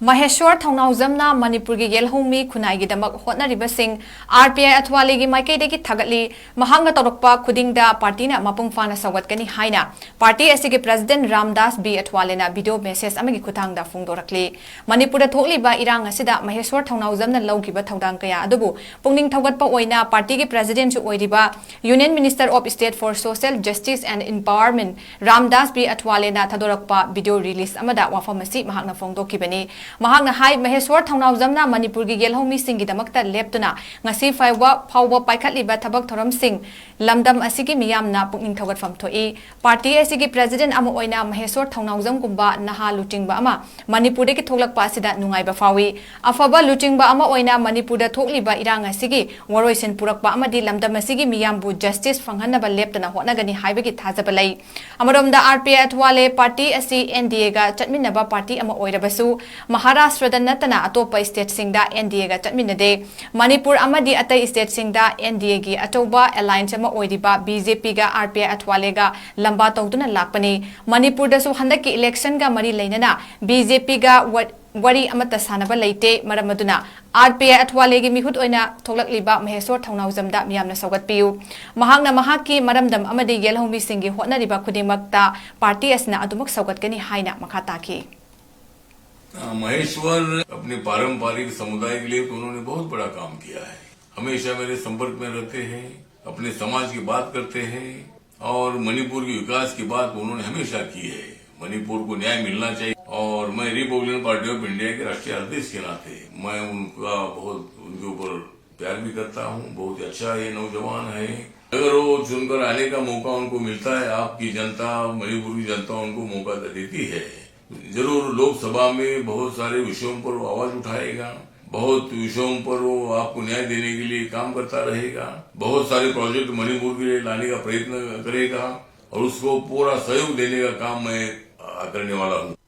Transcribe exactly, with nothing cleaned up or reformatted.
ꯃꯍꯦꯁ꯭ꯋꯔ ꯊꯧꯅꯥꯎꯖꯝꯅ ꯃꯅꯤꯄꯨꯔꯒꯤ ꯌꯦꯜꯍꯧꯃꯤ ꯈꯨꯟꯅꯥꯏꯒꯤꯗꯃꯛ ꯍꯣꯠꯅꯔꯤꯕꯁꯤꯡ R P I ꯑꯊꯋꯥꯂꯦꯒꯤ ꯃꯥꯏꯀꯩꯗꯒꯤ ꯊꯥꯒꯠꯂꯤ꯫ ꯃꯍꯥꯛꯅ ꯇꯧꯔꯛꯄ ꯈꯨꯗꯤꯡꯗ ꯄꯥꯔꯇꯤꯅ ꯃꯄꯨꯡ ꯐꯥꯅ ꯁꯧꯒꯠꯀꯅꯤ ꯍꯥꯏꯅ ꯄꯥꯔꯇꯤ ꯑꯁꯤꯒꯤ president Ramdas B ꯑꯊꯋꯥꯂꯦꯅ video message ꯑꯃꯒꯤ ꯈꯨꯠꯊꯥꯡꯗ ꯐꯣꯡꯗꯣꯔꯛꯂꯤ꯫ ꯃꯅꯤꯄꯨꯔꯗ ꯊꯣꯛꯂꯤꯕ ꯏꯔꯥꯡ ꯑꯁꯤꯗ ꯃꯍꯦꯁ꯭ꯋꯔ ꯊꯧꯅꯥꯎꯖꯝꯅ ꯂꯧꯈꯤꯕ ꯊꯧꯗꯥꯡ ꯀꯌꯥ ꯑꯗꯨꯕꯨ ꯄꯨꯛꯅꯤꯡ ꯊꯧꯒꯠꯄ ꯑꯣꯏꯅ ꯄꯥꯔꯇꯤꯒꯤ ꯄ꯭ꯔꯦꯁꯤꯗꯦꯟꯠꯁꯨ ꯑꯣꯏꯔꯤꯕ Union Minister of State for Social Justice and Empowerment Ramdas B ꯑꯊꯋꯥꯂꯦꯅ ꯊꯥꯗꯣꯔꯛꯄ ꯚꯤꯗꯤꯑꯣ ꯔꯤꯂꯤꯖ ꯑꯃꯗ ꯋꯥꯐꯝ ꯑꯁꯤ ꯃꯍꯥꯛꯅ ꯐꯣꯡꯗꯣꯛꯈꯤꯕꯅꯤ꯫ ꯃꯍꯥꯛꯅ ꯍꯥꯏ, ꯃꯍꯦꯁ꯭ꯋꯔ ꯊꯧꯅꯥꯎꯖꯝꯅ ꯃꯅꯤꯄꯨꯔꯒꯤ ꯌꯦꯜꯍꯧꯃꯤꯁꯤꯡꯒꯤꯗꯃꯛꯇ ꯂꯦꯞꯇꯨꯅ ꯉꯁꯤ ꯐꯥꯎꯕ ꯐꯥꯎꯕ ꯄꯥꯏꯈꯠꯂꯤꯕ ꯊꯕꯛ ꯊꯧꯔꯝꯁꯤꯡ ꯂꯝꯗꯝ ꯑꯁꯤꯒꯤ ꯃꯤꯌꯥꯝꯅ ꯄꯨꯛꯅꯤꯡ ꯊꯧꯒꯠꯐꯝ ꯊꯣꯛꯏ꯫ ꯄꯥꯔꯇꯤ ꯑꯁꯤꯒꯤ ꯄ꯭ꯔꯦꯁꯤꯗꯦꯟꯠ ꯑꯃ ꯑꯣꯏꯅ ꯃꯍꯦꯁ꯭ꯋꯔ ꯊꯧꯅꯥꯎꯖꯝꯒꯨꯝꯕ ꯅꯍꯥ ꯂꯨꯆꯤꯡꯕ ꯑꯃ ꯃꯅꯤꯄꯨꯔꯗꯒꯤ ꯊꯣꯛꯂꯛꯄ ꯑꯁꯤꯗ ꯅꯨꯡꯉꯥꯏꯕ ꯐꯥꯎꯏ꯫ ꯑꯐꯕ ꯂꯨꯆꯤꯡꯕ ꯑꯃ ꯑꯣꯏꯅ ꯃꯅꯤꯄꯨꯔꯗ ꯊꯣꯛꯂꯤꯕ ꯏꯔꯥꯡ ꯑꯁꯤꯒꯤ ꯋꯥꯔꯣꯏꯁꯤꯟ ꯄꯨꯔꯛꯄ ꯑꯃꯗꯤ ꯂꯝꯗꯝ ꯑꯁꯤꯒꯤ ꯃꯤꯌꯥꯝꯕꯨ ꯖꯁꯇꯤꯁ ꯐꯪꯍꯟꯅꯕ ꯂꯦꯞꯇꯅ ꯍꯣꯠꯅꯒꯅꯤ ꯍꯥꯏꯕꯒꯤ ꯊꯥꯖꯕ ꯂꯩ꯫ ꯑꯃꯔꯣꯝꯗ, ꯑꯥꯔ ꯄꯤ ꯑꯥꯏ ꯑꯊꯋꯥꯂꯦ ꯄꯥꯔꯇꯤ ꯑꯁꯤ ꯑꯦꯟ ꯗꯤ ꯑꯦꯒ ꯆꯠꯃꯤꯟꯅꯕ ꯄꯥꯔꯇꯤ ꯑꯃ ꯑꯣꯏꯔꯕꯁꯨ, ꯃꯍꯥꯔꯥꯁꯇ꯭ꯔꯗ ꯅꯠꯇꯅ ꯑꯇꯣꯞꯄ ꯁ꯭ꯇꯦꯠꯁꯤꯡꯗ ꯑꯦꯟ ꯗꯤ ꯑꯦꯒ ꯆꯠꯃꯤꯟꯅꯗꯦ꯫ ꯃꯅꯤꯄꯨꯔ ꯑꯃꯗꯤ ꯑꯇꯩ ꯁ꯭ꯇꯦꯠꯁꯤꯡꯗ ꯑꯦꯟ ꯗꯤ ꯑꯦꯒꯤ ꯑꯆꯧꯕ ꯑꯦꯂꯥꯏꯟꯁ ꯑꯃ ꯑꯣꯏꯔꯤꯕ ꯕꯤ ꯖꯦ ꯄꯤꯒ ꯑꯥꯔ ꯄꯤ ꯑꯥꯏ ꯑꯊꯋꯥꯂꯦꯒ ꯂꯝꯕꯥ ꯇꯧꯗꯨꯅ ꯂꯥꯛꯄꯅꯤ꯫ ꯃꯅꯤꯄꯨꯔꯗꯁꯨ ꯍꯟꯗꯛꯀꯤ ꯏꯂꯦꯛꯁꯟꯒ ꯃꯔꯤ ꯂꯩꯅꯅ ꯕꯤ ꯖꯦ ꯄꯤꯒ ꯋꯥ-, ꯋꯥꯔꯤ ꯑꯃꯠꯇ ꯁꯥꯟꯅꯕ ꯂꯩꯇꯦ꯫ ꯃꯔꯝ ꯑꯗꯨꯅ ꯑꯥꯔ ꯄꯤ ꯑꯥꯏ ꯑꯊꯋꯥꯂꯦꯒꯤ ꯃꯤꯍꯨꯠ ꯑꯣꯏꯅ ꯊꯣꯛꯂꯛꯂꯤꯕ ꯃꯍꯦꯁ꯭ꯋꯔ ꯊꯧꯅꯥꯎꯖꯝꯗ ꯃꯤꯌꯥꯝꯅ ꯁꯧꯒꯠꯄꯤꯌꯨ꯫ ꯃꯍꯥꯛꯅ ꯃꯍꯥꯛꯀꯤ ꯃꯔꯝꯗꯝ ꯑꯃꯗꯤ ꯌꯦꯜꯍꯧꯃꯤꯁꯤꯡꯒꯤ ꯍꯣꯠꯅꯔꯤꯕ ꯈꯨꯗꯤꯡꯃꯛꯇ ꯄꯥꯔꯇꯤ ꯑꯁꯤꯅ ꯑꯗꯨꯃꯛ ꯁꯧꯒꯠꯀꯅꯤ ꯍꯥꯏꯅ ꯃꯈꯥ ꯇꯥꯈꯤ꯫ अ, महेश्वर अपने पारंपरिक समुदाय के लिए तो उन्होंने बहुत बड़ा काम किया है। हमेशा मेरे संपर्क में रहते हैं, अपने समाज की बात करते हैं और मणिपुर के विकास की बात उन्होंने हमेशा की है। मणिपुर को न्याय मिलना चाहिए और मैं रिपब्लिकन पार्टी ऑफ इंडिया के राष्ट्रीय अध्यक्ष के नाते मैं उनका बहुत, उनके ऊपर प्यार भी करता हूँ। बहुत ही अच्छा ये नौजवान है। अगर वो चुनकर आने का मौका उनको मिलता है, आपकी जनता, मणिपुर की जनता उनको मौका देती है, जरूर लोकसभा में बहुत सारे विषयों पर वो आवाज उठाएगा, बहुत विषयों पर वो आपको न्याय देने के लिए काम करता रहेगा, बहुत सारे प्रोजेक्ट मणिपुर के लिए लाने का प्रयत्न करेगा और उसको पूरा सहयोग देने का काम मैं, आ, करने वाला हूँ।